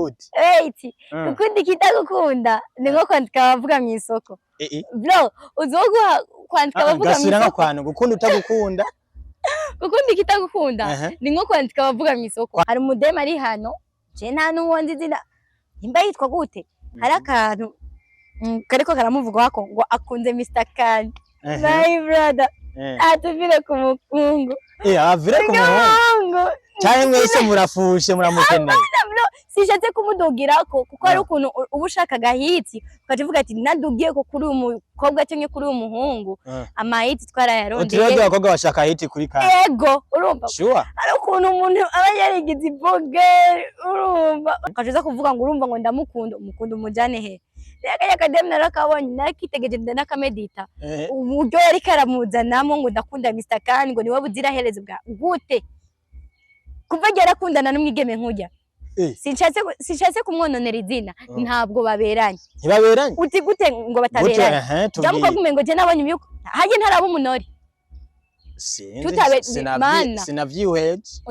Gute? Wait, gukunda ikitagukunda ni nko kwandika abavuga mu isoko. Bro, uzoguha kwandika abavuga mu Gasubira nka isoko. Kwantu gukunda utagukunda. Gukunda ikitagukunda ni nko kwandika abavuga mu isoko. Hari umudemu ari hano, je nta n'uwo nzi izina, nimba yitwa gute, hari akantu kariko karamuvugwako ngo akunze Mr. Khan. My brother, atuvire ku mukungu. Avire ku muhungu. Muhungu. Canke mwese murafushe, muramukeneye? Bro, sishatse kumudugirako kuko hari ukuntu uba ushaka agahiti, ukaca uvuga ati nadugiye ko kuri uyu mukobwa cyangwa kuri uyu muhungu. Amahiti twarayarondeye. Uturere abakobwa bashaka hit kuri kandi. Ego, urumva. Hari ukuntu umuntu aba yarigize iboge, urumva, ukaca uza kuvuga ngo urumva ngo ndamukunda, umukunda umujane he? Rero kariya kademu narakabonye, narakitegereje, ndanakamedita uburyo yari karamuzanamo ngo ndakunda Mr. Khan, ngo niwe buziraherezo bwa gute kuva agiye arakundana n'umwigeme nk'ujya. Sinshatse kumwononera izina. Ntabwo baberanye. Ntibaberanye? Uti gute ngo Gute? bataberanye? Tubwire. Jamuko kumengo je nabonye imyuka hajye ntaraba umunori. Sinzi. Mana. Sinavyihweje.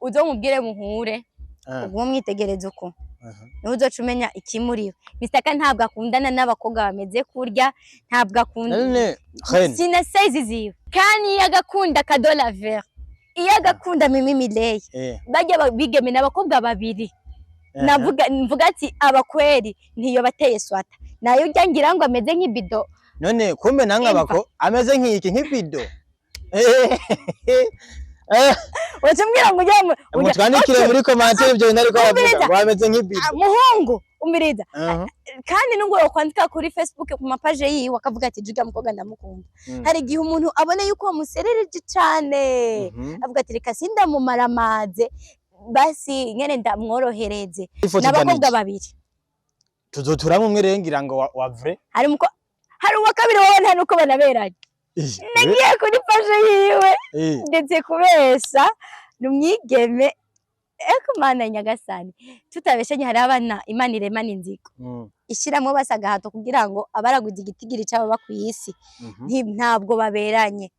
Uzomubwire muhure. Ubwo mwitegereza uko niwe uzoca umenya ikimuriwe. Mr. Khan ntabwo akundana n'abakobwa bameze kurya, ntabwo akunda. None Ren Sina size ziwe kandi iyo agakunda Kadola Ver, iyo agakunda Mimi Miley, bajya bigeme n'abakobwa babiri. Navuga mvuga ati abakweri ntiyo bateye swata nayo ujya ngira ngo ameze nk'ibido. None kumbe nange Imva. Abako ameze nk'iki, nk'ibido. Uca umbwira ngo ujya Mutwandikire Okay. muri commentaire ibyo bintu ariko bavuga Umviriza. ngo ameze nk'ibido. Ah, muhungu, umiriza. Kandi nubwo yokwandika kuri Facebook ku mapaje yiwe akavuga ati juga mukobwa ndamukunda, hari igihe umuntu abona yuko wamuserereje cane, avuga ati reka sindamumaramaze, basi nyene ndamworohereze. Ifoto n'abakobwa iganije. babiri. Tuzoturamo umwe rero ngira ngo wa vrai. Hari hari uwa kabiri wowe nta nuko banaberanye. Nagiye kuri page yiwe, ndetse kubesha ni umwigeme, eko Mana nyagasani, tutabeshanye, hari abana Imana iremana inzigo, ishiramwo basa agahato kugira ngo abaraguza igitigiri c'ababa kw'isi. Ntabwo baberanye.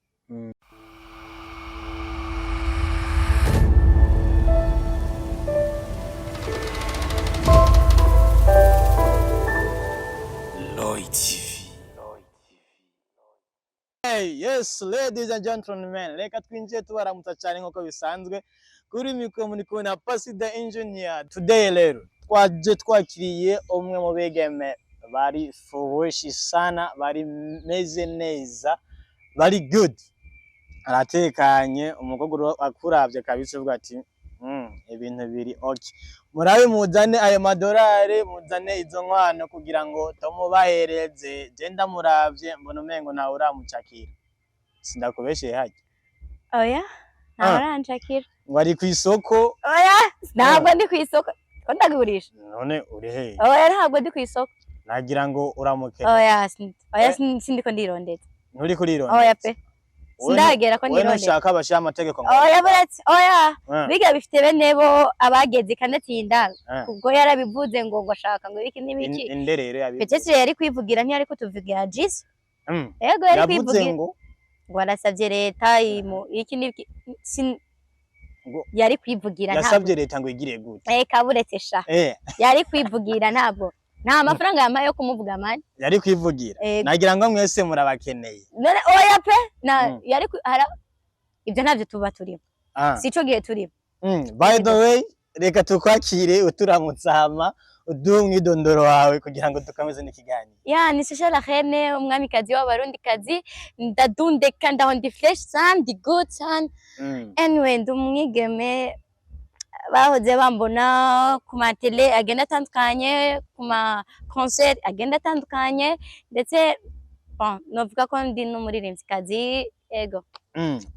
Lloyd TV. Hey, yes, ladies and gentlemen, reka twinjiye tubaramutsa cyane nk'uko bisanzwe. Kuri mikoro muri kumwe na Pasida Engineer. Today rero twaje twakiriye umwe mu bigeme bari fresh sana, bari meze neza, bari good. Aratekanye, umukobwa akuravye kabisa uvuga ati ibintu biri okay. Murabe muzane ayo madorari, muzane izo nkwano kugira ngo tumubahereze. Je ndamuravye mbona umengo ntawe uramucakira. Sindakubesheye harya? Oya, ntawe aranshakira. Ngo ari kw'isoko. Oya, ntabwo ndi kw'isoko ko ndagurisha. None uri hehe? Oya, ntabwo ndi kw'isoko. Nagira ngo uramukeneye. Oya, oya, sindiko ndirondeza. Nturi kurirondeza? Oya pe, sindagera ko Wowe ndirondeza. ntushaka abashira amategeko ngo Oya, buretse, oya. Biga bifite bene bo abageze kanatsinda. Ubwo yarabivuze ngo ashaka ngo ibiki n'ibiki. Inde rero yabivuze? Peut-être yari kwivugira, ntiyari kutuvugira Jisu. Yego, yari Yavuze kwivugira. ngo Ngo arasavye leta imu iki n'ibiki Ngo yari kwivugira, ntabwo. Yasabye leta ngo igire gute? Kaburetse sha. Yari kwivugira, ntabwo nta mafaranga yamaye yo kumuvuga mani. Yari kwivugira. Ego. Nagira ngo mwese murabakeneye. None oya pe, na yari ibyo ntabyo tuba turimo. Sico gihe turimo. By the way, reka tukwakire uturamutsa, hama uduhe umwidondoro wawe kugira ngo dukomeze n'ikiganiro. Ya, ni Shasha la Reine, umwamikazi w'abarundikazi, ndadundeka, ndaho ndi fresh sana, ndi good sana. Anyway, ndi umwigeme bahoze bambona ku matele agenda atandukanye, ku ma concert agenda atandukanye, ndetse bon, novuga ko ndi n'umuririmvyikazi, ego.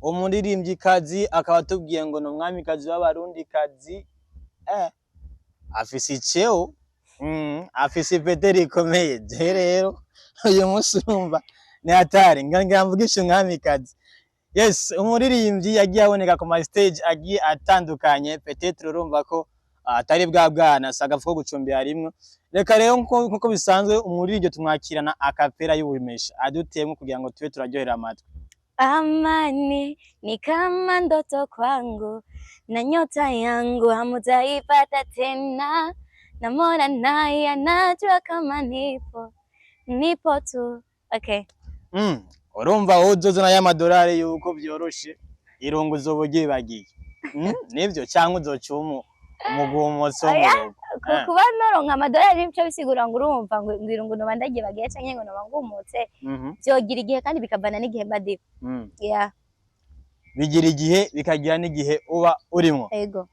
Umuririmvyikazi akaba atubwiye ngo ni umwamikazi w'abarundikazi, afise iceo, afise ipete rikomeye. Je rero uyu munsi urumva ni hatari ngira mvugishe umwamikazi. Yes, umuririmbyi yagiye aboneka ku ma stage agiye atandukanye, peut-être urumva ko atari bwa bwana si agafu ko gucumbira rimwe. Reka rero nkuko bisanzwe umuririmbyi tumwakirana akapera y'ubumesha aduteyemwo kugira ngo tube turaryohera amatwi. Amani ni kama ndoto kwangu na nyota yangu hamutaipata tena. Namwona naye anajua kama nipo, nipo tu. Okay. Urumva wowe uzozana y'amadolari yuko vyoroshe, irungu uzoba uryibagiye. Nivyo canke uzoca umugumutsi wo mu Oya. rugo? Eh. Kuba noronka amadolari nico bisigura ngo urumva ngo irungu noba ndagibagiye canke ngo noba ngumutse. Vyogira igihe kandi bikavana n'igihe mba ndiko. Yeah. Bigira igihe, bikagira n'igihe uba urimwo. Ego.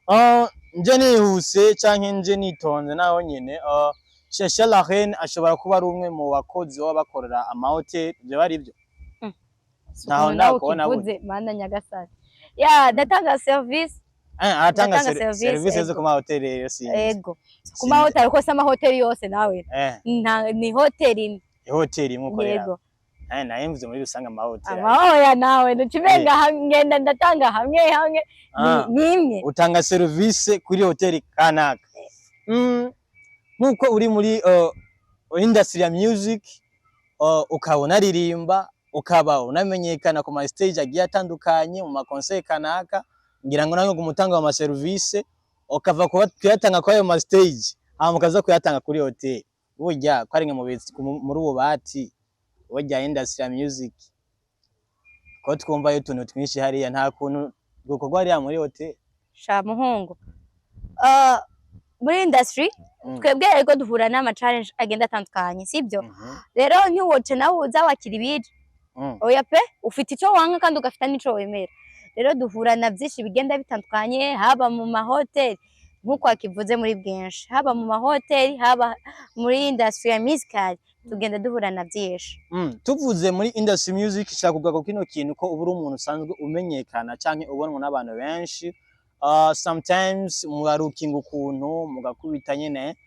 Nje nihuse canke nje nitonze naho nyene, Shasha la Reine ashobora kuba ari umwe mu bakozi baba bakorera amahoteli, ivyo ari byo? Ntaho Ukuntu nawe ndakubona. ukivuze, mana nyagasani, ya, ndatanga service. Aratanga Ndatanga service, service zo ego. ku mahoteli rero sinzi. Ego, ku mahoteli, ariko si amahoteli yose nawe. Ni hoteli imwe. Ihoteli imwe ukorera? Yego. Naye mvuze muri rusange amahoteli. Amahoya nawe ntucimenga ngenda ndatanga hamwe hamwe. Ni imwe. Utanga service kuri hoteli kanaka. Nkuko uri muri industry ya music, ukaba unaririmba, ukaba unamenyekana ku ma stage agiye atandukanye, mu ma concert kanaka, ngira ngo nawe umutanga wa ma service, ukava kuba kuyatanga kuri ayo ma stage, hama ukaza kuyatanga kuri hoteli, burya ko ari mwe mubitsi muri ubu bati burya industry ya music, ko twumva utuntu twinshi hariya, nta kuntu gukorwa hariya muri hoteli? Sha muhungu, muri industry twebwe rero duhura n'ama challenge agenda atandukanye, sibyo? Rero ntiwoce nawe uza wakira ibije. Oya pe, ufite icyo wanga kandi ugafita n'ico wemera. Rero duhura na byinshi bigenda bitandukanye, haba mu mahoteli nk'uko wakivuze muri bwinshi, haba mu mahoteli, haba muri industry ya musical, tugenda duhura na byinshi. Tuvuze muri industry music, shaka kugaruka ku kino kintu ko uba uri umuntu usanzwe umenyekana canke ubonwa n'abantu benshi. Sometimes murarukinga ukuntu mugakubita nyene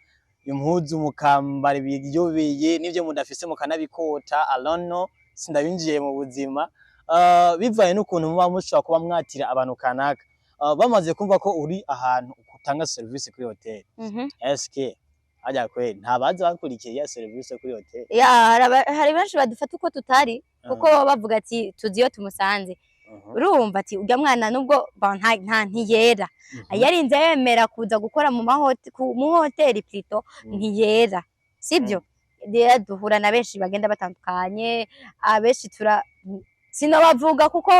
impuzu, mukambara ibiyobeye n'ivyo mudafise mukanabikota, I don't know, sindabinjiye mu buzima. Bivanye n'ukuntu muba mushobora kuba mwatira abantu kanaka, bamaze kumva ko uri ahantu utanga service kuri hotel, eske harya kweli ntabaza bakurikiye ya service kuri hotel? Ya, hari benshi badufata uko tutari, kuko baba bavuga ati tuzi iyo tumusanze. Urumva ati urya mwana nubwo ba nta ntiyera, yarinze yemera kuza gukora mu mahoteli, mu hoteli plutôt. Ntiyera, sibyo? Rero duhura na benshi bagenda batandukanye, abenshi tura sinobavuga kuko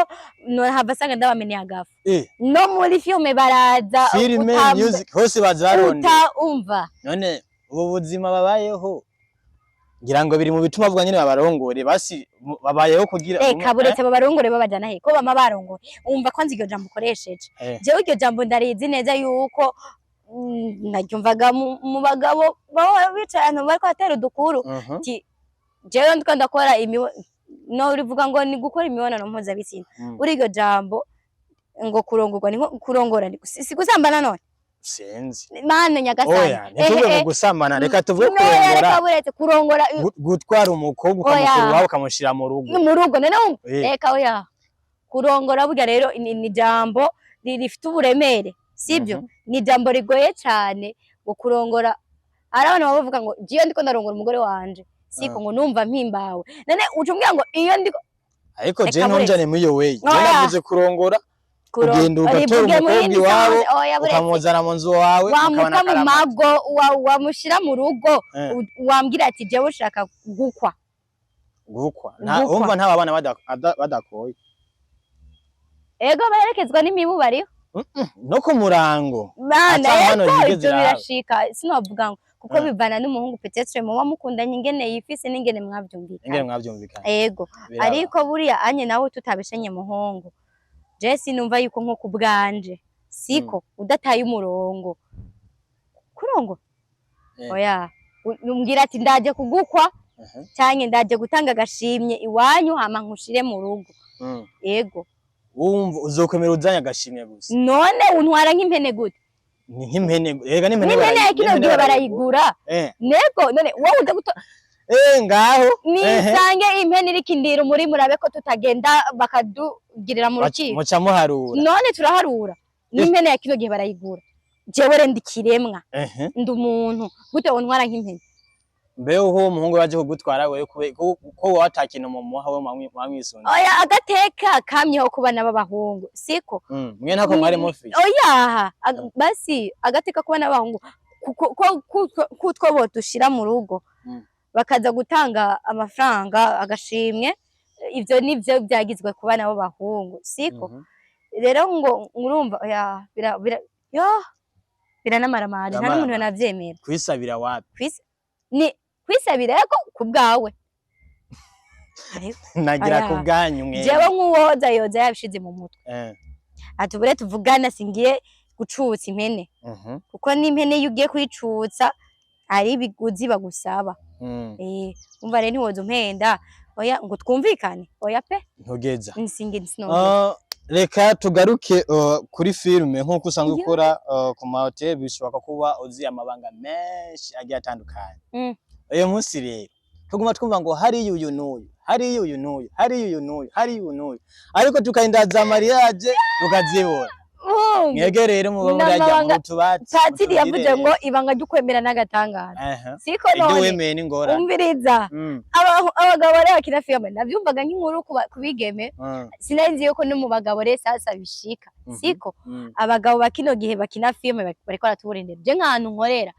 nohava asanga ndabameneye agafu. No muri filme baraza. Filime, music, hose baza barondera. Uta umva. None ubu buzima babayeho, ngira ngo biri mu bituma avuga nyene babarongore, basi babayeho kugira Reka, buretse babarongore, babajana he ko bama barongore? Umva ko nzi iryo jambo ukoresheje. Jewe iryo jambo ndarizi neza yuko naryumvaga mu bagabo baba bicaye ahantu bariko batera udukuru. Ati jewe ndiko ndakora no rivuga ngo ni gukora imibonano mpuzabitsina. Uri iryo jambo ngo kurongorwa ni nko kurongora, si gusambana none? Sinzi. Mana nyagasani. Oya, ntituvuge ngo gusambana, reka tuvuge No, reka. Kurongora. Buretse kurongora. Gutwara umukobwa Oya. ukamukura iwabo ukamushira mu rugo. Mu rugo none wumva. Eh. Reka, oya, kurongora burya rero ni jambo rifite uburemere, sibyo? Ni jambo rigoye cyane ngo kurongora. Hari abantu baba bavuga ngo jiyo ndiko ndarongora umugore wanje, siko? Ngo numva mpimbawe. None uca umbwira ngo iyo ndiko Ariko je Reka ntunjane muri iyo way, je Oya. navuze kurongora, kugenda ugatora Rivuge mu umukobwa yindi iwabo, sound. Oya, buretse. ukamuzana mu nzu wawe, Wamuta mukabana mu akaramata. mago, wamushira mu rugo, wambwira ati jewe ushaka gukwa. Gukwa. Nta Gukwa. Umva, ntaba abana badakoye. Ego, baherekezwa n'imibu bariho. No ku murango. Mana. Ata hano Ego. yigeze Ivyo irahaba. birashika, sinovuga ngo kuko bivana n'umuhungu peut-être muba mukundanye, ingene yifise n'ingene mwavyumvikanye. Ingene mwavyumvikanye. Ego. Biraba. Ariko buriya anye nawe tutabishenye muhungu, je sinumva yuko nko ku bwanje, siko, udataye umurongo kurongo. Oya, umbwira ati ndaje kugukwa canke ndaje gutanga agashimye iwanyu, hama nkushire mu rugo. Ego. Wumva uzokomera uzanye agashimwe gusa? None untwara nk'impene gute? Ni nk'impene, rega n'impene. N'impene ya kino n'impene gihe barayigura. Nego, none wowe uja guto Ngaho. Nisange impene iriko indira umurima, urabe ko tutagenda bakadugirira mu rukiko. Muca muharura. None turaharura, n'impene ya kino gihe barayigura. Jewe rero ndi kiremwa, ndi umuntu, gute wontwara nk'impene? Mbeho uwo muhungu yaje kugutwara wewe, ko wowe ata kintu mumuha, we mwamwisunze? Oya, agateka kamyeho ku bana b'abahungu, siko? Mwe ntako mwari mufise? Oya, basi agateka ku bana b'abahungu. Kutwo bodushira mu rugo, bakaza gutanga amafaranga, agashimwe, ivyo nivyo byagizwe ku bana b'abahungu, siko? Rero ngo urumva, oya, bira bira yo biranamaramaraje, nta n'umuntu Biramaramara. yanavyemera. Kwisabira wapi? Ni kwisabira yego ku bwawe. Ariko Nagira Oya. ku bwanyu mwe. Jewe nk'uwoza yoza yabishize mu mutwe, ati ubure tuvugana, singiye gucutsa impene, kuko n'impene iyo ugiye kuyicutsa hari ibiguzi bagusaba. Umva rero, ntiwoza umpenda, oya, ngo twumvikane, oya pe. Ntugeza. Nsinge sinongera. Reka tugaruke kuri filime nk'uko usanzwe Yo. ukora ku mahoteli, bishoboka kuba uzi amabanga menshi agiye atandukanye. Uyu munsi rero tuguma twumva ngo hariya uyu n'uyu, hariya uyu n'uyu, hariya uyu n'uyu, hariya uyu n'uyu, ariko tukarinda za mariage tukazibura. Mungu. Mwebwe rero muba murajya mu N'amabanga- tubati. Patiri yavuze ngo ibanga ry'ukwemera n'agatangaza, siko? Ibyo None wemeye n'ingorane. Umviriza, abagabo rero bakina filime, navyumvaga nk'inkuru ku bigeme, sinari nzi yuko no mu bagabo rero sasa bishika, siko? Abagabo ba kino gihe bakina filime bariko baratuburindira. Je nk'ahantu nkorera,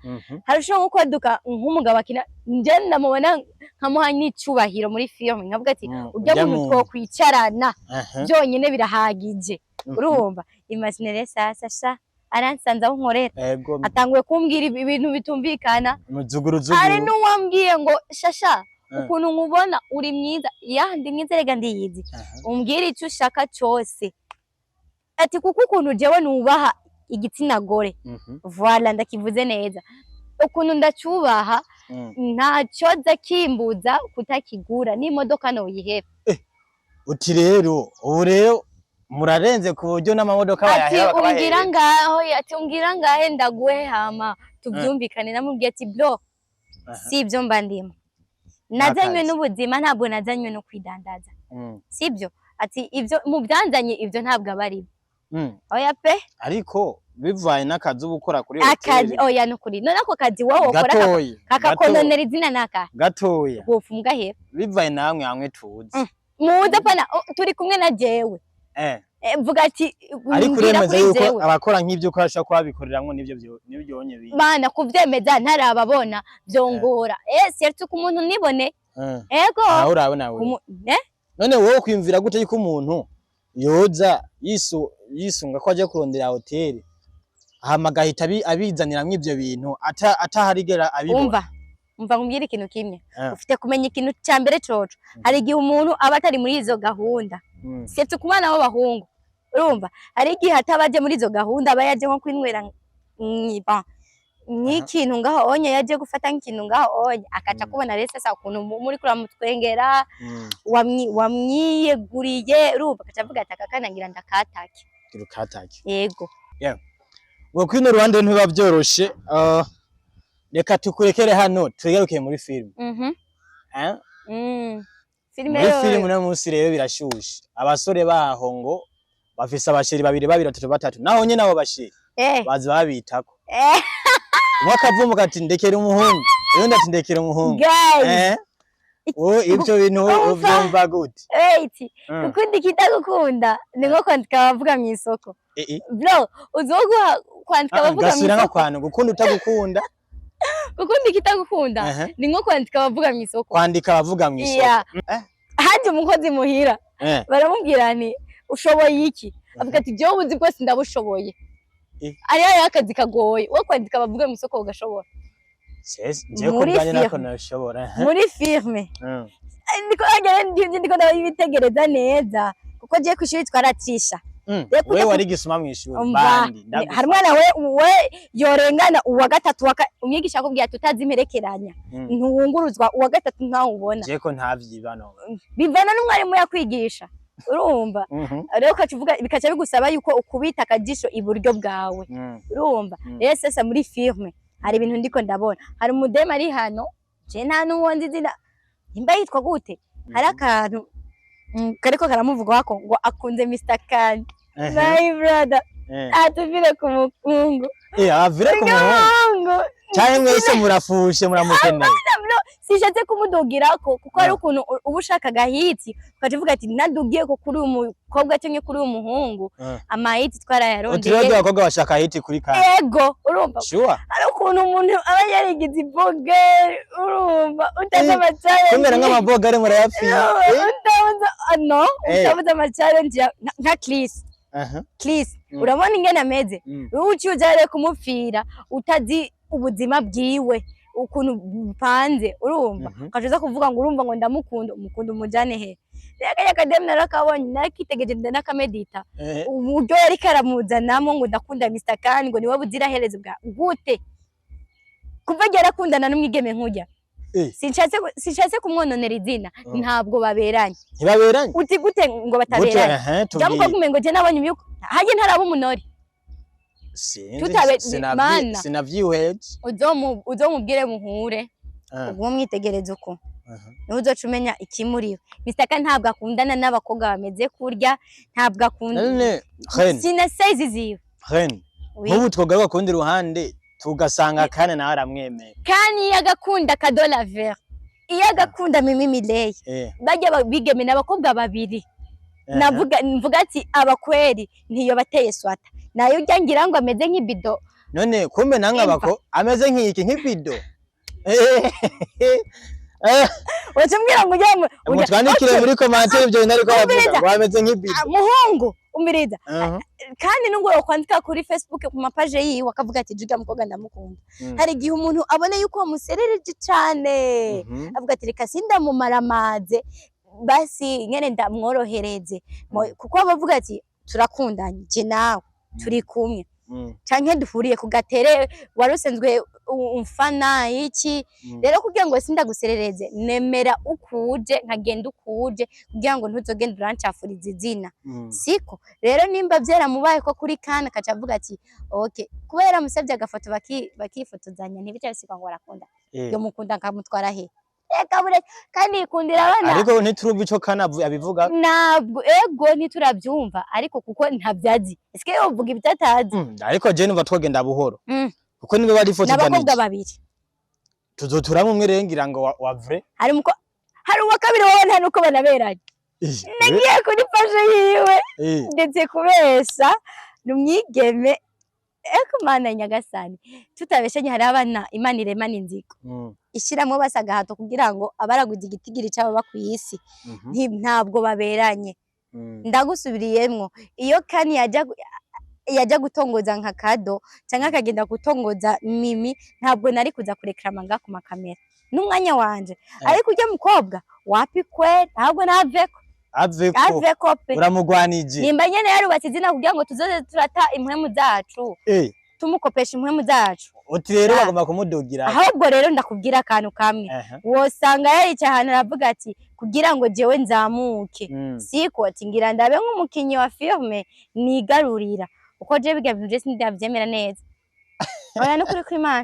harushaho nko kwaduka nk'umugabo akina, nje ndamubona nkamuha n'icubahiro muri filime, nkavuga ati urya Urya muntu muntu. twokwicarana byonyine birahagije. Urumva, imagine rero sasa sha aransanze aho nkorera, atanguye kumbwira ibintu bitumvikana. Muzuguruzuguru. Hari n'uwambwiye ngo shasha, ukuntu nkubona uri mwiza, ya ndi mwiza rega, ndiyizi. Umbwire icyo ushaka cyose, ati kuko ukuntu jewe nubaha igitsina gore, voilà, ndakivuze neza, ukuntu ndacubaha, ntacyoza kimbuza kutakigura, n'imodoka noyiheba. Uti rero ubu rero murarenze ku buryo n'amamodoka Ati bayaheba umbwira bakabahereza. ngaho, ati umbwira ngahe ndaguhe hama tubyumvikane. Namubwiye ati bro, si ibyo mba ndimo, nazanywe N'akazi. n'ubuzima, ntabwo nazanywe no kwidandaza, sibyo? Ati ibyo mu byanzanye, ibyo ntabwo aba ari byo. Oya pe. Ariko bivaye n'akazi uba ukora kuri Akazi hoteli. Oya, nukuri none ako kazi wowe ukora Gatoya. kakakononera izina naka? Gatoya. Wopfa ugaheba. Bivaye namwe hamwe tuzi. Muze pana, oh, turi kumwe na jewe. Vuga ati Ariko mbwira uremeza kuri yuko jewe. abakora nk'ibyo ukora ashobora kuba babikoreramwo n'ivyo n'ivyo bintu. Mana, kuvyemeza ntarababona vyongora, surtout ku muntu nibone. Ego. Aho urabona wewe. None wowe kwiyumvira gute yuko umuntu yoza yisunga ko aje kurondera hoteli, hama agahita abizaniramwo ivyo bintu ataharigera abibona? Umva, umva nkubwire ikintu kimwe. Ufite kumenya ikintu cya mbere coco, hari igihe umuntu aba atari muri izo gahunda, surtout ku bana b'abahungu. Urumva, hari igihe ataba aje muri izo gahunda, aba yaje nko kwinywera mwiba nk'ikintu ngaho onye, yaje gufata nk'ikintu ngaho onye, akaca kubona rero sasa ukuntu muri kuramutwengera, wamwiyeguriye, urumva, akaca avuga ati aka kana ngira ndakatake. Gira ukatake. Yego. Ngo kwino ruhande ntibiba byoroshe. Reka tukurekere hano, tugaruke muri filime. Eh? Filime Muri yoyo. filime uno munsi rero birashushe, abasore baho ngo bafise abasheri babiri babiri, batatu batatu, naho nyene abo basheri bazi babitako. Umwe akavumuka ati ndekera umuhungu, uyundi ati ndekera umuhungu. Guys. Wowe ivyo bintu Umva. uvyumva gute? Wait, gukunda ikitagukunda ni nko kwandika abavuga mu isoko. Bro, uzoguha kwandika abavuga mu Gasubira nka isoko. kwantu gukunda utagukunda. Gukunda ikitagukunda ni nko kwandika abavuga mu isoko. Kwandika abavuga mu isoko. Yeah. Haje umukozi muhira, baramubwira nti ushoboye iki? Avuga ati jewe ubuzi bwose ndabushoboye. Ariyo hariho akazi kagoye, wo kwandika abavuga mu isoko ugashobora? Jewe Muri kubwanjye nako firme. nabishobora. Muri firme ndiko ndiko ndabitegereza neza, kuko jewe kw'ishuri twaracisha. Rero Wewe kujya wari gisuma mw'ishuri? Umva, bandi ndagusaba. Hari umwana we yorengana uwa gatatu, umwigisha akubwiye ati utazi imperekeranya ntiwunguruzwa, uwa gatatu ntawubona. Je ko ntavyiba no. Bivana n'umwarimu yakwigisha, urumva? Rero ukaca uvuga, bikaca bigusaba yuko ukubita akajisho iburyo bwawe. Urumva? Rero sasa muri firme hari ibintu ndiko ndabona, hari umudemu ari hano, je nta n'uwo nzi izina, nimba yitwa gute, hari akantu kariko karamuvugwako ngo akunze Mr Khan. My brother, atuvire ku mukungu. Avire ku muhungu. Muhungu. Canke mwese murafushe, muramukeneye? Bro, Sishatse kumudugirako kuko hari Ah. ukuntu uba ushaka agahiti, ukaca uvuga ati nadugiye ko kuri uyu mukobwa cyangwa kuri uyu muhungu. Ah. Amahiti Uti twarayarondeye. rero abakobwa bashaka hit kuri kandi? Ego, urumva. Sure. Hari ukuntu umuntu aba yarigize iboge, urumva, utazi Eh, ama challenge. Kumera nk'amaboga ari murayapfiye. Utabuze, ah, no. Eh. Utabuze ama challenge nka Chris. Chris, urabona ingene ameze. Wowe uciye uja rero kumupfira utazi ubuzima bwiwe ukuntu bupanze, urumva, ukaca uza kuvuga ngo urumva ngo ndamukunda, umukunda umujane he? Rero kariya kademu narakabonye, narakitegeje, ndanakamedita uburyo yariko aramuzanamo ngo ndakunda Mr. Khan, ngo niwe buziraherezo bwa gute kuva agiye arakundana n'umwigeme nkurya. Sinshatse kumwononera izina. Ntabwo baberanye. Ntibaberanye? Uti gute ngo Gute? bataberanye? Ehe. Jamukobwa Tubwiye. umengo je nabonye imyuka harya ntaraba umunori. Sinzi. Mana. Sinavyihweje. Uzomubwire muhure. Ugume umwitegereza uko niwe uzoca umenya ikimuriwe. Mr. Khan ntabwo akundana n'abakobwa bameze kurya, ntabwo akunda. None Ren, Sina size ziwe. Ren, Oui. nk'ubu twogaruka ku rundi ruhande tugasanga Kane nawe aramwemeye. Kandi iyo agakunda Kadola Ver, iyo agakunda Mimi Miley, bajya bigeme n'abakobwa babiri. Navuga mvuga ati abakweri ntiyo bateye swata nayo ujya ngira ngo ameze nk'ibido. None kumbe nange Imva. abako ameze nk'iki, nk'ibido. Uca umbwira ngo ujya Mutwandikire Okay. muri commentaire ibyo bintu ariko aravuga Umviriza. ngo ameze nk'ibido. Ah, muhungu, umviriza. Kandi nubwo yokwandika kuri Facebook ku ma page yiwe akavuga ati jiga mukobwa ndamukunda, hari igihe umuntu abona yuko wamuserereje cane, avuga ati reka sindamumaramaze, basi nyene ndamworohereze. Kuko bavuga ati turakundanye je nawe turi kumwe, canke duhuriye ku gatere, wari usanzwe umfana iki. Rero kugira ngo sindaguserereze, nemera ukuje nkagenda ukuje kugira ngo ntuzogende urancafuriza izina. Siko rero nimba vyaramubaye ko kuri kana akaca avuga ati okay, kubera yaramusavye agafoto bakifotozanya, ntibica bisigwa ngo barakunda. Yo mukunda nkamutwara he? Reka bure, kandi yikundira abana. Ariko ntiturumva ico Kane abivuga. Ntabwo, ego, ntiturabyumva, ariko kuko ntabyazi ese yovuga ibyo atazi. Ariko je numva twogenda buhoro kuko niba barifotoganije N'abakobwa babiri. Tuzoturamwe umwe rero ngira ngo wa vrai. Hari uwa kabiri wowe nta nuko banaberanye. Nagiye kuri page yiwe, ndetse kubesha ni umwigeme. Eko Mana nyagasani, tutabeshanye, hari abana Imana iremana inzigo, ishiramwo basa agahato kugira ngo abaraguze igitigiri c'ababa kw'isi. Ntabwo baberanye. Ndagusubiriyemwo, iyo Kani yajya gutongoza nka Kado cyangwa akagenda gutongoza Mimi, ntabwo nari kuza kurekrama nga ku makamera n'umwanya wanje. Ariko ujya mukobwa wapi kweli, ahubwo naveko. Aveko. Aveko pe. Uramugwanije. Nimba nyene yarubatse izina kugira ngo tuzoze turata impwemu zacu, tumukopesha impwemu zacu. Uti rero Ah. bagomba kumudugira. Ahubwo rero ndakubwira akantu kamwe. Wosanga yaricaye ahantu aravuga ati kugira ngo jewe nzamuke, siko ati ngira ndabe nk'umukinyi wa filme nigarurira uko je biga bintu je sindavyemera neza. Oya, nukuri kw'Imana.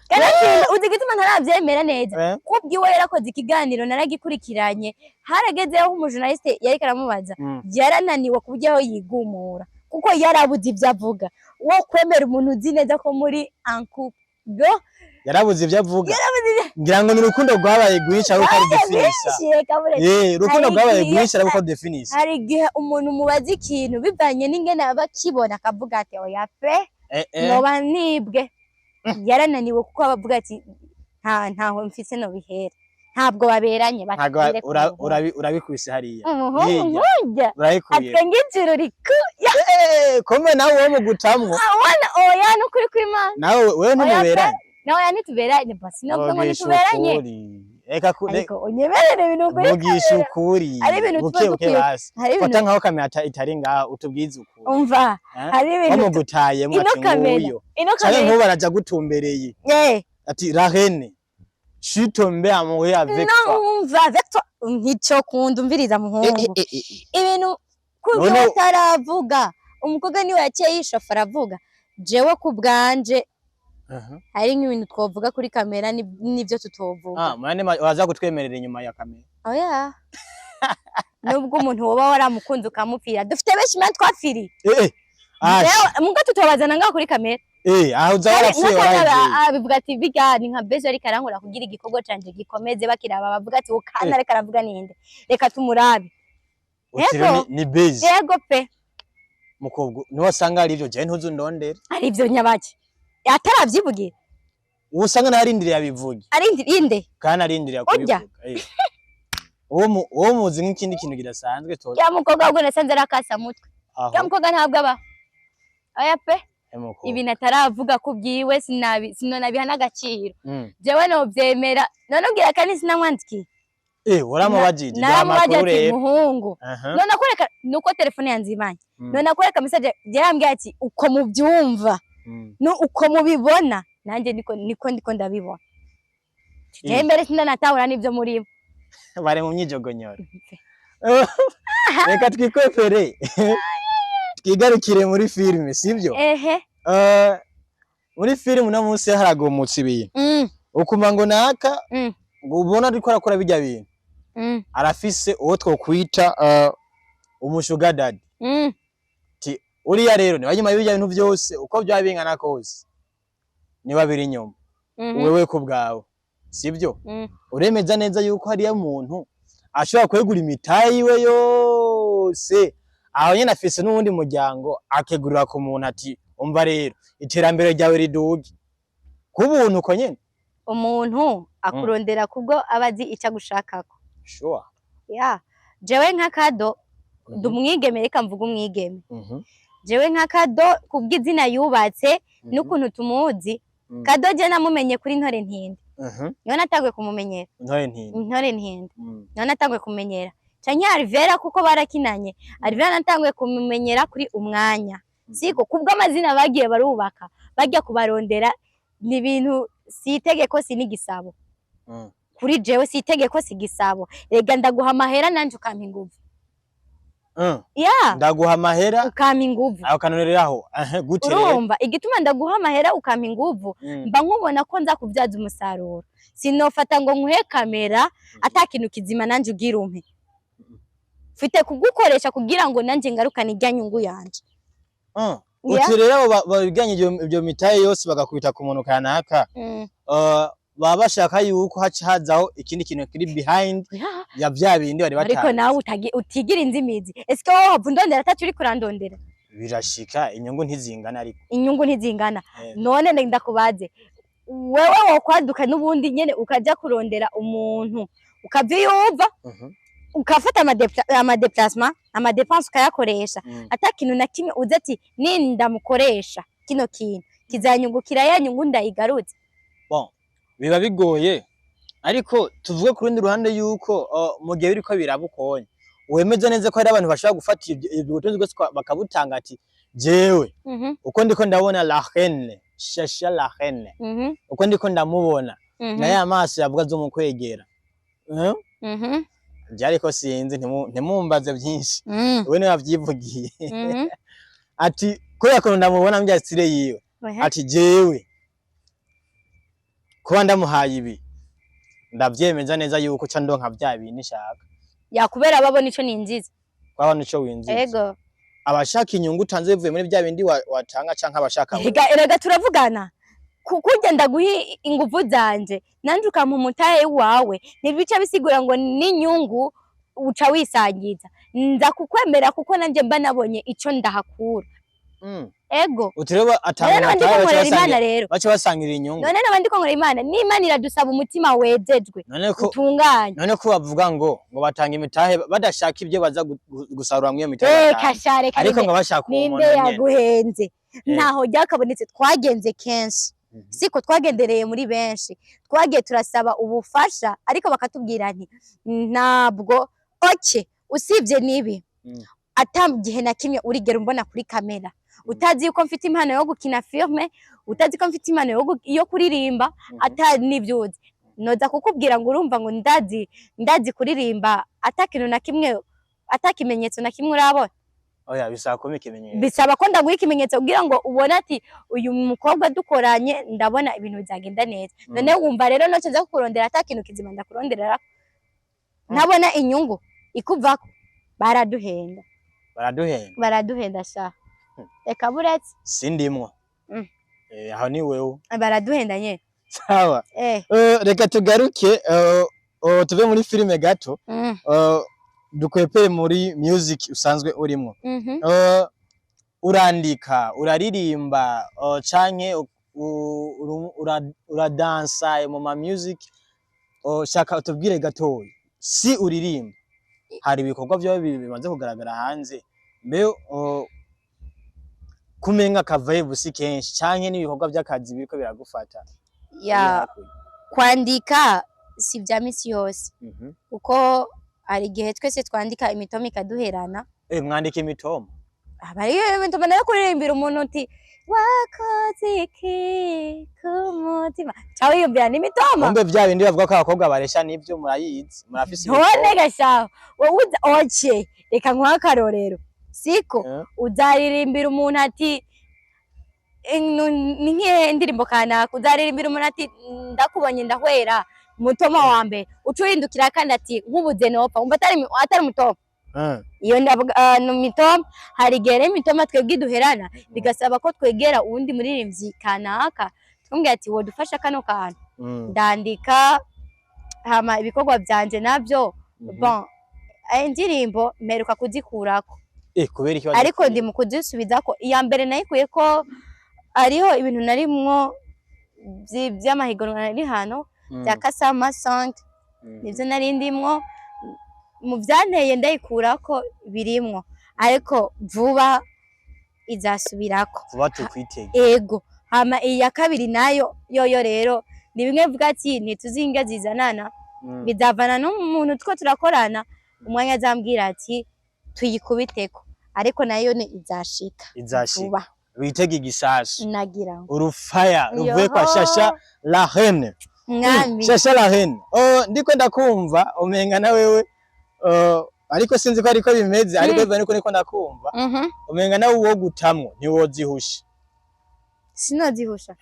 Kanatsinda, uzi igituma ntaravyemera neza? Kubwiwe yarakoze ikiganiro naragikurikiranye, haragezeho umujournaliste yariko aramubaza, yarananiwe ku buryo aho yigumura kuko yarabuze ivyo avuga. Wo kwemera umuntu uzi neza ko muri en couple go? Yarabuze ivyo avuga, ngira ngo ni urukundo rwabaye rwinshi ariko arudefinisa. Benshi kabure. Urukundo Hari rwabaye rwinshi ariko arudefinisa. Hari igihe umuntu mubaza ikintu bivanye n'ingene aba akibona akavuga ati oya pe, noba nibwe. Yarananiwe kuko aba avuga ati ntaho mfise no bihera. Ntabwo baberanye. Ntabwo Batubwire ku muhungu. urabikubise hariya. Umuhungu Hirya. nkurya Urabikuye. atwenga ijuru riku. Kumbe nawe uwo mugutamwo. Abona, oya, nukuri kw'Imana. Nawe wewe Oya pe. ntumuberanye. Nawe oya, ntituberanye, basi novuga ngo Vugisha ntituberanye. ukuri. Reka Ariko unyemerere ibintu kuri vugisha ukuri. Hari ibintu tuba buke buke dukwiye basi. Hari ibintu Fata nkaho kamera itari ngaho utubwize ukuri. Umva. Eh? Hari ibintu Wamugutayemo ino ati kamera nguyo ino canke kamera nk'ubu araja gutumbereye ati la reine, je suis tombé amoureux avec No. toi. Umva, avec toi ntico kunda. Umviriza muhungu, ibintu kubyo bataravuga, umukobwa niwe yaciye yishofa aravuga. Jewe ku bwanje hari nk'ibintu twovuga kuri kamera n'ibyo tutovuga. Ah, mane waza kutwemerera inyuma ya kamera. Oya, nubwo umuntu woba waramukunze ukamupfira, dufite benshi mwe twapfiriye. Ash. Jewe, muga tutobazana ngaho kuri kamera. Aho uza warapfuye waragiye. Bivuga ati biga ni nka bezo, ariko arankora kugira igikorwa canje gikomeze, bakiraba bavuga ati ukana ariko aravuga ninde, reka tumurabe. Uti rero ni base. Yego pe. Mukobwa, niwasanga ari ivyo, jewe ntuzu ndondere. Ari ivyo nyabaki ataravyivugira? Usanga narindiriye abivuge. Ari inde? Kandi arindiriye Urya? kubivuga. Uwo muzi nk'ikindi kintu kidasanzwe to. Ya mukobwa ahubwo nasanze arakasa mutwe. Aho. Ya mukobwa ntabwo aba oya pe. Mukobwa. Ibintu ataravuga ku byiwe sinabi sinonabiha n'agaciro. Jewe novyemera none ubwira kandi sinamwandikiye. Waramubajije? Naramubajije amakuru ati rero. Muhungu, none akwereka nuko telefone yanzimanye. None akwereka message yarambwiye ati uko mubyumva no uko mubibona nanjye niko ndiko ndabibona. Jewe mbere sinanatahura n'ivyo murimo. Bari mu myijogonyoro. Reka twikwepere, twigarukire muri filime, sibyo? Ehe. Muri filime uno munsi haragomotse ibintu. Ukuma ngo naka ngo ubona ariko arakora bijya bintu, arafise uwo twokwita umu sugar daddy. Uriya rero niba nyuma y'ibijya bintu byose, uko byaba bingana kose, niba biri inyuma. Wewe ku bwawe, sibyo? Uremeza neza yuko hariya muntu ashobora kwegura imitahe yiwe yose, aho nyene afise n'uwundi muryango, akegurira ku muntu ati umva rero, iterambere ryawe riduge ku buntu uko nyene? Umuntu akurondera kubwo aba azi icyo agushakako. Ya, jewe nka Kado, ndi umwigeme, reka mvuge umwigeme. Jewe nka Kado, kubw'izina yubatse n'ukuntu tumuzi, Kado je namumenye kuri Ntore Ntindi. Niho natanguye kumumenyera. Ntore Ntindi. Ntore Ntindi. Niho natanguye kumenyera canke Alvera, kuko barakinanye. Alvera natanguye kumumenyera kuri Umwanya, siko? Kubw'amazina bagiye barubaka, bajya kubarondera, ni ibintu si itegeko, si n'igisabo. Kuri jewe si itegeko, si igisabo. Rega ndaguha amahera nanje ukampa inguvu. Ya. Ndaguha amahera. Ukampa inguvu. Aho kanoreraho. Aha, gute rero? Urumva igituma ndaguha amahera ukampa inguvu? Mba nkubona ko nza kubyaza umusaruro. Sinofata ngo nkuhe kamera ata kintu kizima nanje ugira umpe. Mfite kugukoresha kugira ngo nanje ngarukane irya nyungu yanje. Ya. Uti rero abo babiganye ivyo mitahe yose bagakubita ku muntu kanaka, baba bashaka yuko haca hazaho ikindi kintu kiri behind ya vya bindi bari Ariko batanze. nawe utigira inzimizi. Eske wowe wava undondera ataco uriko urandondera? Birashika, inyungu ntizingana ariko. Inyungu ntizingana. None ndakubaze, wewe wokwaduka n'ubundi nyene ukaja kurondera umuntu ukavyiyumva, ukafata ama déplacement, ama dépenses, ukayakoresha, ata kintu na kimwe uzi ati nindamukoresha kino kintu kizanyungukira, ya nyungu ndayigarutse? Bon, biba bigoye, ariko tuvuge ku rundi ruhande yuko mu gihe biriko biraba ukonye, wemeza neza ko hari abantu bashobora gufata ibyo butunzi bwose bakabutanga ati jewe uko ndiko ndabona la reine Shasha, la reine, uko ndiko ndamubona na ya maso yavuga zo mu kwegera. Je ariko sinzi, ntimumbaze byinshi. We niwe yavyivugiye ati kubera ukuntu ndamubona mbya style yiwe, ati jewe kuba ndamuhaye ibi, ndavyemeza neza yuko ca ndonka vya bintu nshaka. Yakubera babona ico ninjiza. Kwabona ico winjiza. Ego. Abashaka inyungu utanze bivuye muri vya bindi watanga canke abashaka wewe? Erega turavugana. Kurya ndaguha inguvu zanje nanje ukampa umutahe wawe, ntibica bisigura ngo n'inyungu uca wisangiza. Nza kukwemera kuko nanje mba nabonye ico ndahakura. Ego. Uti rero atanga None naba ndiko umutahe baca nkorera Imana rero. baca basangira inyungu. None naba ndiko nkorera Imana, n'Imana iradusaba umutima wejejwe, None ko utunganye. None ko bavuga ngo batanga imitahe badashaka ibyo baza gusarura mw'iyo mitahe Reka batanga. sha, reka. Ariko Ninde ngo bashaka uwo ninde muntu nyene. yaguhenze? Ntaho ryakabonetse, twagenze kenshi. Siko twagendereye muri benshi, twagiye turasaba ubufasha, ariko bakatubwira nti ntabwo okay, usibye n'ibi, ata gihe na kimwe urigera umbona kuri kamera, utazi yuko mfite impano yo gukina filme, utazi ko mfite impano yo kuririmba, ata n'ivyuzi noza kukubwira ngo urumva ngo ndazi kuririmba, ata kintu na kimwe, ata kimenyetso na kimwe urabona. Oya, bisaba kuba ikimenyetso. Bisaba ko ndaguha ikimenyetso kugira ngo ubone ati uyu mukobwa dukoranye ndabona ibintu bizagenda neza. None wumva rero noce nza kukurondera ata kintu kizima ndakuronderera, ntabona inyungu ikuvako? Baraduhenda. Baraduhenda. Baraduhenda sha, reka buretse. Sindimwo. Aho ni wewe. Baraduhenda nyene. Sawa. Reka tugaruke, tuve muri filime gato, dukwepere muri music usanzwe urimwo. Urandika, uraririmba, canke uradansa mu ma music? Shaka utubwire gatoya, si uririmba, hari ibikorwa vyawe bimaze kugaragara hanze, mbe kumenga ka vibe si kenshi, canke n'ibikorwa vy'akazi biriko biragufata? Ya, kwandika si vya misi yose, kuko hari igihe twese twandika imitoma ikaduherana. Mwandika imitoma? Aba ariyo imitoma nayo kuririmbira umuntu uti wakoze iki ku mutima, ca wiyumvira n'imitoma. Kumbe vya bindi bavuga ko abakobwa baresha nivyo, murayizi, murafise None imitoma. Gashaho, wowe uza oce, reka nkuhe akarorero, siko? Uzaririmbira umuntu ati ni nk'ihe ndirimbo kanaka, uzaririmbira umuntu ati ndakubonye ndahwera, mutoma wa mbere, uca uhindukira kandi ati nkubuze nopfa, wumva atari umutoma? Iyo ndavuga ni imitoma. Hari igihe rero imitoma twebwe duherana, bigasaba ko twegera uwundi muririmbyi kanaka, tumubwira ati wodufasha kano kantu. Ndandika, hama ibikorwa vyanje navyo, bon, indirimbo mperuka kuzikurako. Kubera iki? Ariko ndi mu kuzisubizako. Iya mbere nayikuyeko hariho ibintu narimwo vy'amahiganwa nari hano bya Kasama Song, nivyo nari ndimwo mu vyanteye ndayikurako birimwo, ariko vuba izasubirako. Vuba tukwitege. Ego. Hama iya kabiri nayo yoyo rero ni bimwe mvuga ati ntituzinga zizanana, bizavana n'umuntu two turakorana, umwanya azambwira ati tuyikubiteko, ariko nayo ni izashika. Izashika. Vuba. Witege igisasu. Nagira ngo Urufaya ruvuye kwa Yoho. Shasha la Reine. Mwami. Shasha la Reine, oh, ndiko ndakumva umenga na wewe, ariko sinzi ko ariko bimeze, ariko biva niko niko ndakumva, umenga nawe uwo gutamwo ntiwozihusha. Sinozihusha.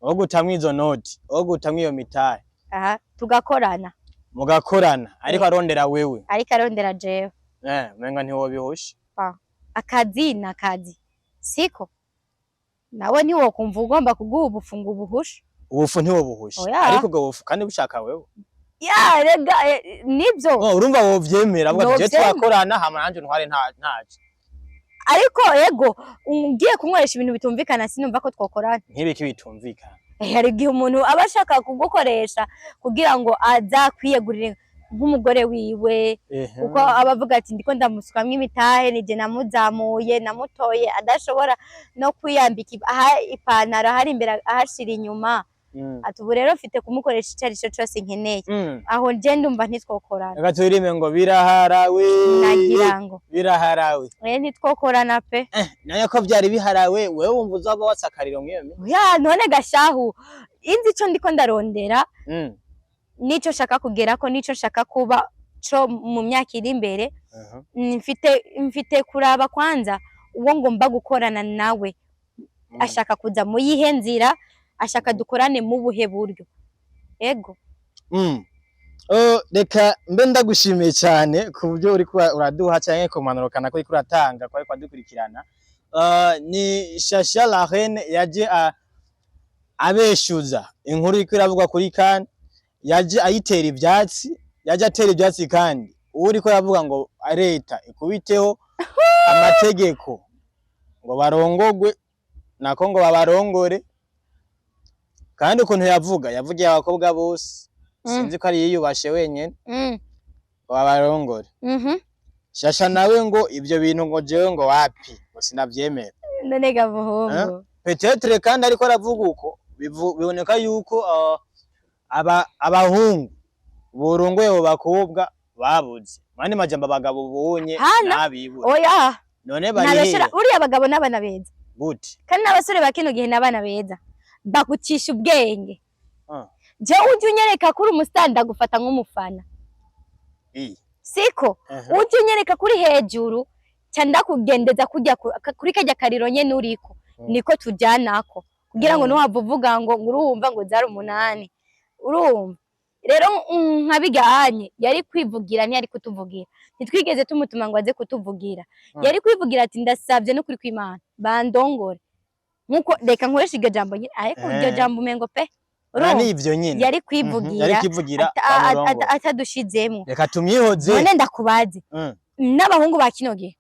Uwo gutamwo izo noti, uwo gutamwo iyo mitahe, Aha tugakorana. Mugakorana, ariko arondera wewe. Ariko arondera jewe. Umenga ntiwobihusha. Akazi ni akazi, siko? Nawe ntiwokumva ugomba kuguha ubufu ngo ubuhushe. Ubufu ntiwobuhusha. Oya. Ariko ubwo bufu kandi bushaka wewe. Ya rega, nibyo. Oh, urumva wovyemera, avuga ati je Novyemera. twakorana, hama nanje ntware nta ntaco. Ariko ego, ugiye kunkoresha ibintu bitumvikana, sinumva ko twokorana. Nk'ibiki bitumvikana? Hari igihe umuntu aba ashaka kugukoresha kugira ngo azakwiyegurire nk'umugore wiwe, kuko aba avuga ati ndiko ndamusukamwo imitahe, nije namuzamuye, namutoye adashobora no kwiyambika aha ipantaro ahari imbere ahashira inyuma, ati ubu rero mfite kumukoresha icyo ari cyo cyose nkeneye. Aho nje ndumva ntitwokorana. Reka turirimbe ngo biraharawe. Nagira ngo Biraharawe. Ntitwokorana pe. Nayo ko vyari biharawe, wewe wumva uzoba watsakariro mw'iyo minsi? Ya none gashahu, inzi ico ndiko ndarondera, nico nshaka kugerako, nico nshaka kuba co mu myaka iri imbere. Mfite kuraba kwanza uwo ngomba gukorana nawe, ashaka kuza mu yihe nzira, ashaka dukorane mu buhe buryo. Ego. Reka mbe ndagushimiye cyane ku buryo uriko uraduha canke ku mpanuro kanaka uriko uratanga ko ariko adukurikirana. Ni Shasha la Reine yaje abeshuza inkuru iriko iravugwa kuri kan, yaje ayitera ivyatsi, yaje atera ivyatsi, kandi uwo uriko aravuga ngo leta ikubiteho amategeko ngo barongogwe, nako ngo babarongore, kandi ukuntu yavuga yavugiye abakobwa bose, sinzi ko ari yiyubashe wenyene, ngo babarongore. Shasha nawe ngo ivyo bintu ngo jewe ngo wapi, ngo sinavyemera. None ga muhungu. Peut-être kandi ariko aravuga uko biboneka yuko abahungu borongoye abo bakobwa babuze mani majambo, abagabo bonye Hana. n'abibura. Oya. None bari Ntabeshera, hehe? uriya abagabo n'abana beza. Gute? Kandi n'abasore ba kino gihe n'abana beza, bagucisha ubwenge. Jewe ujye unyereka ko uri umusitari, ndagufata nk'umufana. Siko? Ujye unyereka kuri hejuru ca ndakugendeza kujya kuri kajya kariro nyene uriko, niko tujyanako kugira ngo ntuhave uvuga ngo urumva ngo zari 8. Urumva rero, nka biganye yari kwivugira, ntiyari kutuvugira, ntitwigeze tumutuma ngo aze kutuvugira. Yari kwivugira ati ndasabye n'ukuri kw'Imana bandongore. Nkuko reka nkoresha iryo jambo nyine, ariko iryo jambo umengo pe, Na urumva, nivyo nyine. Yari Yari kwivugira kwivugira bamurongora. Atadushizemwo. Reka tumwihoze. None ndakubaze, n'abahungu ba kino gihe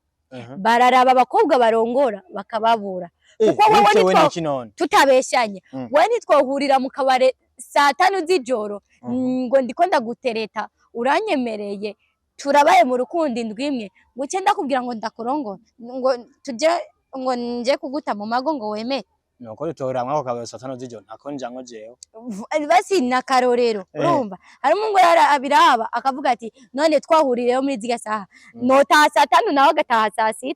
bararaba abakobwa barongora bakababura. Kuko wowe Bitewe n'iki none? Tutabeshanye, wowe ntitwohurira mu kabare saa 5 z'ijoro ngo ndiko ndagutereta, uranyemereye, turabaye mu rukundo indwi imwe, ngo uce ndakubwira ngo ndakurongora, ngo tujye, ngo nje kuguta mu mago, ngo wemere? Nuko dutohora mwako kabare saa 5 z'ijoro, ntako njango jewe. Basi ni akarorero. Urumva hari umuhungu rero abiraba akavuga ati: "None twahuriyeyo muri zirya saha, notaha saa 5, nawe agataha saa 6."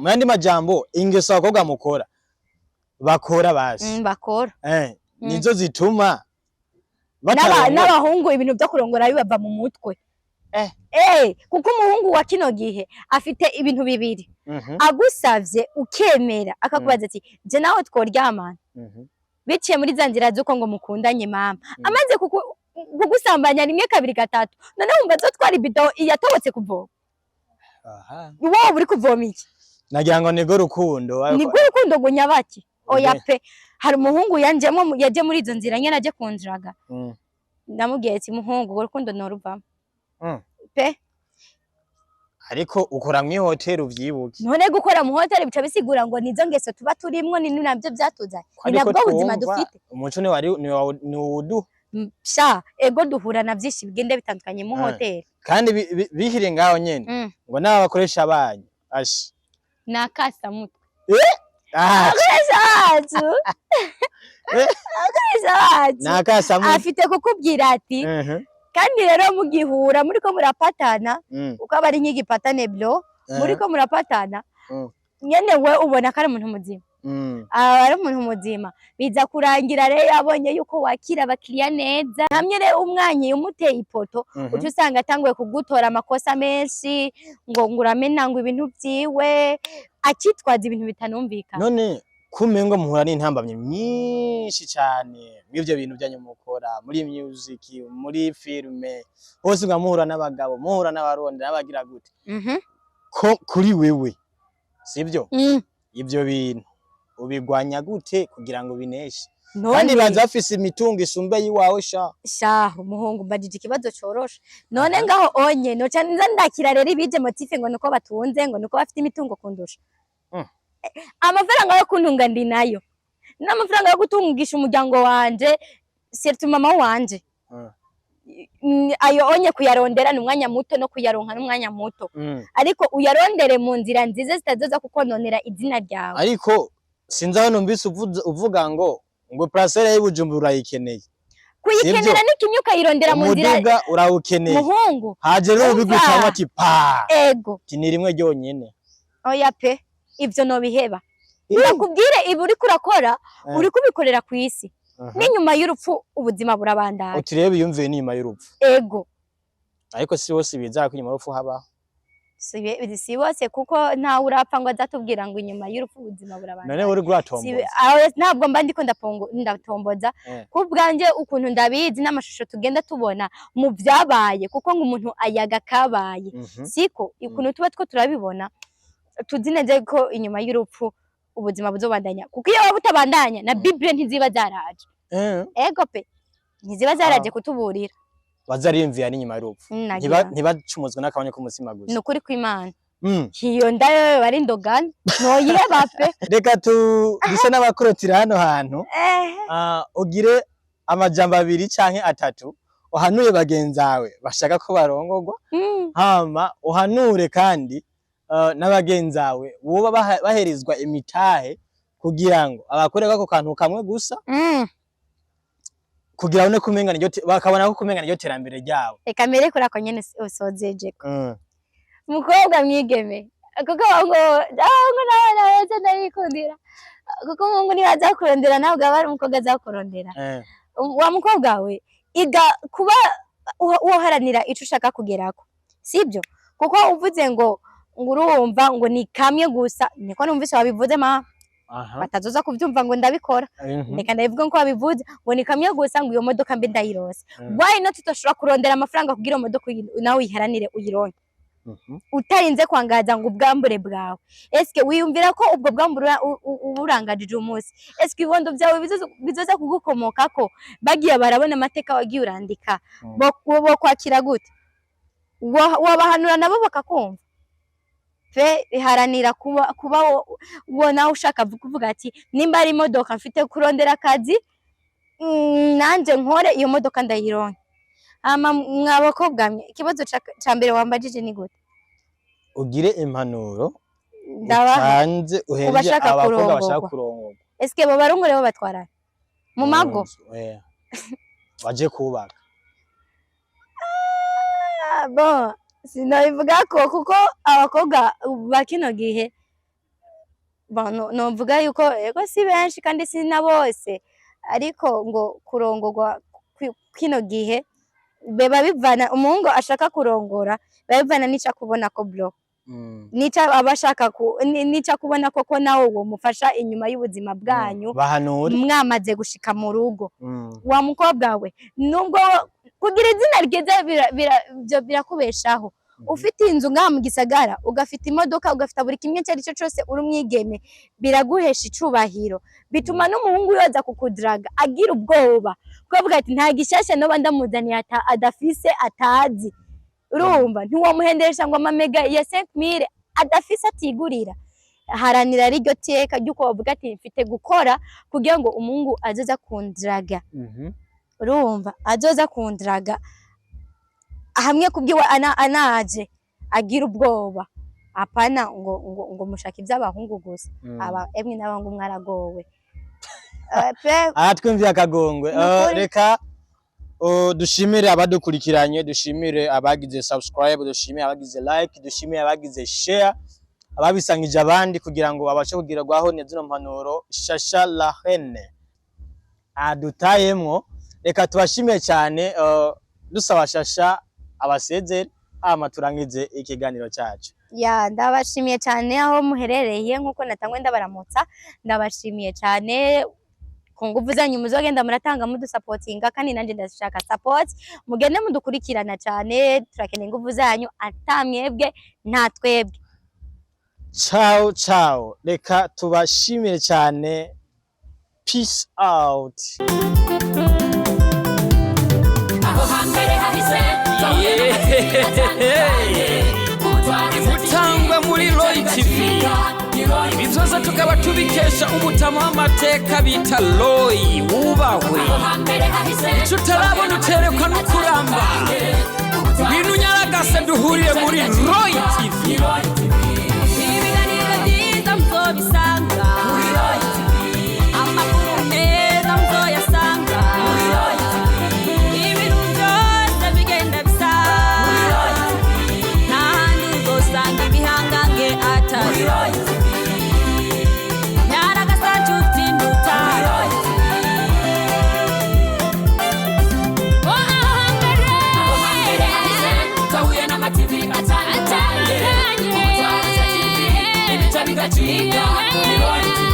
Mu yandi majambo, ingeso abakobwa mukora, bakora basi, Bakora. Nizo zituma batarongora. N'abahungu ibintu byo kurongora bibava mu mutwe. Kuko umuhungu wa kino gihe afite ibintu bibiri: agusavye ukemera, akakubaza ati: "Je nawe tworyamana?" Biciye muri za nzira z'uko ngo mukundanye, mama, amaze kugusambanya rimwe, kabiri, gatatu, none wumva azotwara ibido yatobotse kuvoma? Wowe uri kuvoma iki? Nagira ngo nirwo rukundo Nibwo urukundo ngo nyabaki? Oya Ube. pe, hari umuhungu yanjemo, yaje muri izo nzira nyene, aje kundraga. Ndamubwiye ati: "Muhungu, urwo rukundo noruvamo pe." Ariko ukora mw'ihoteli, uvyibuke. None gukora mu hoteli bica bisigura ngo nizo ngeso tuba turimwo, ni nabyo byatuzanye, ni Ariko nabwo buzima twumva dufite. Umuco ni wari ni uwuduha. Sha ego, duhura na byinshi bigenda bitandukanye mu hoteli. Kandi bihiriye ngaho nyene, ngo n'aba bakoresha banyu ashi. Nakasamutwe. Ah, Abakoresha bacu, abakoresha bacu nakasamu. Afite kukubwira ati, kandi rero mugihura muriko murapatana, uko aba ari nk'igipatane bro, muriko murapatana, nyene we ubona ko ari umuntu muzima, aba ari umuntu muzima. Biza kurangira rero yabonye yuko wakira abakiriya neza, hamwe rero umwanya umuteye ipoto, uca usanga atanguye kugutora amakosa menshi, ngo uramena ngo ibintu vyiwe, akitwaza ibintu bitanumvikana. None kumengo muhura n'intambamyi nyinshi cane mw'ivyo bintu byanyu mukora, muri music, muri filme, hose nga muhura n'abagabo, muhura n'abarundi n'abagira gute? Ko kuri wewe, sivyo? Ivyo bintu ubigwanya gute kugira ngo bineshe? None Kandi baza bafise imitungo isumba yiwawe sha. Shaho umuhungu, mbajije ikibazo coroshe. None ngaho onye noca nza ndakira rero ibije motif ngo nuko batunze, ngo nuko bafite imitungo kundusha? Amafaranga yo kuntunga ndi nayo, n'amafaranga yo gutungisha umuryango wanje, surtout mama wanje. Ayo onye kuyarondera ni umwanya muto, no kuyaronka n'umwanya muto, ariko uyarondere mu nzira nziza zitazoza kukononera izina ryawe. Ariko sinzi aho numvise uvuga ngo parcelle y'Ibujumbura urayikeneye. Kuyikenera ni kimwe, ukayirondera mu nzira. Umuduga urawukeneye. Muhungu, Haje rero umva. ubigucamwo ati pa, Ego. ati ni rimwe ryonyene. Oya pe, ivyo nobiheba. Ndakubwire, ibi uriko urakora, uriko ubikorera ku isi, n'inyuma y'urupfu ubuzima burabandanya. Uti rero biyumviye n'inyuma y'urupfu. Ego. Ariko si bose bizera ko inyuma y'urupfu habaho. Si bose, kuko ntawe urapfa ngo azatubwira ngo inyuma y'urupfu ubuzima burabandanya. None uri guratomboza? Aho ntabwo mba ndiko ndatomboza. Ku bwanjye ukuntu ndabizi n'amashusho tugenda tubona mu byabaye, kuko ngo umuntu ayaga kabaye, siko ukuntu tuba two turabibona, tuzi neza ko inyuma y'urupfu ubuzima buzobandanya, kuko iyo waba butabandanya na Bible ntiziba zaraje. Ego pe, ntiziba zaraje kutuburira. Bazariyumvira n'inyuma y'urupfu. Nagira. Ntibacumuzwe n'akabanya k'umutsima gusa. Ni ukuri kw'Imana, iyo ndayo bari ndogana noyiheba pe. Reka tu duse n'abakorotira hano hantu. Ugire amajambo abiri canke atatu uhanuye bagenzawe bashaka ko barongorwa, hama uhanure kandi n'abagenzawe boba baherezwa imitahe kugira ngo abakore ako kantu kamwe gusa, kugira babone kumenga niryo bakabona ko kumenga niryo terambere ryabo. Reka mbere kuri ako nyene usozejeko. Mukobwa mwigeme, kuko abahungu n'abana beza ndabikundira, kuko umuhungu niwe aza kurondera, ntabwo aba ari umukobwa aza kurondera. Wa mukobwa we, iga kuba uharanira ico ushaka kugerako, sibyo? Kuko uvuze ngo urumva ngo ni kamwe gusa, niko numvise wabivuze ma, batazoza kuvyumva ngo ndabikora. Reka ndabivuga nko wabivuze, ngo ni kamwe gusa, ngo iyo modoka mbe ndayirose. Why not tutashobora kurondera amafaranga kugira iyo modoka nawe uyiharanire uyironke? Utarinze kwangaza ngo ubwambure bwawe, eske wiyumvira ko ubwo bwambure uba urangajije umunsi, eske ibibondo byawe bizoza kugukomokako bagiye barabona amateka wagiye urandika, bo kwakira gute? Wabahanura nabo bakakumva pe? Haranira kuba wo nawe ushaka kuvuga ati nimba ari imodoka, mfite kurondera akazi, nanje nkore iyo modoka ndayironke. Hama mwa bakobwa mwe, ikibazo ca mbere wambajije ni gute? Ugire impanuro Ndabaha utanze uhereje bashaka abakobwa bashaka kurongorwa. Kurongorwa. Eske bo barongore bo batwarana mu mago? Nzu, baje kubaka. Ah, bon, sinabivuga ko kuko abakobwa ba kino gihe, bon, novuga yuko ego si benshi kandi si na bose, ariko ngo kurongorwa kino gihe biba bivana umuhungu ashaka kurongora, biba bivana n'ico akubona ko, bro, nico aba ashaka nico akubona koko nawe womufasha inyuma y'ubuzima bwanyu Bahanure. mwamaze gushika mu rugo. Wa mukobwa we, nubwo kugira izina ryiza byo birakubeshaho, ufite inzu ngaha mu gisagara, ugafite imodoka, ugafite buri kimwe icyo ari cyo cyose, uri umwigeme, biraguhesha icubahiro, bituma n'umuhungu yoza kukudiraga agira ubwoba, kuko avuga ati nta gishyashya noba ndamuzaniye adafise atazi. Urumva ntiwomuhendesha ngo amamega ya 5000 adafise atigurira. Haranira riryo teka ry'uko bavuga ati mfite gukora kugira ngo umuhungu azoza kundiraga. Urumva azoza kundiraga hamwe kubwiwe anaje agira ubwoba, apana ngo mushaka iby'abahungu gusa. Aba emwe n'abahungu mwaragowe. Pe. Aha twumviye akagongwe. Ni ukuri. Reka dushimire abadukurikiranye, dushimire abagize subscribe, dushimire abagize like, dushimire abagize share, ababisangije abandi kugira ngo babashe kugerwaho zino mpanuro Shasha la Reine adutayemwo. Reka tubashimire cyane, dusaba Shasha abasezere, hama turangize ikiganiro cyacu. Ya, ndabashimiye cyane aho muherereye, nkuko natangwe ndabaramutsa. Ndabashimiye cyane ku nguvu zanyu muzogenda muratanga mudusapotinga, kandi nanjye ndashaka support. Mugende mudukurikirana cyane, turakeneye inguvu zanyu, ata mwebwe nta twebwe. Ciao ciao, reka tubashimire cyane. Peace out. Aho hambere hahise twahuye Imutangwa muri Roy TV, ibi byose tukaba tubikesha umutama w'amateka bita Roy wubahwe. Icyo utarabona uterekwa no kuramba. Ngwino unyaragase duhurire muri Roy TV. Ibiganiro byiza muzobisanga, amakuru meza muzoyasanga, ibintu byose bigenda bisa, nta handi uzosanga ibihangange atari nyaragasa nshuti ndutare. Aho hambere hahise twahuye n'amativi atandukanye, Umutwariza TV, ibica bigacika ni Roy TV.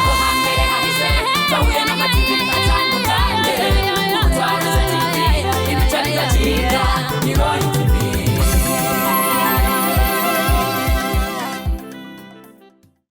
Aho hambere hahise twahuye n'amativi atandukanye, Umutwariza TV, ibica bigacika ni Roy.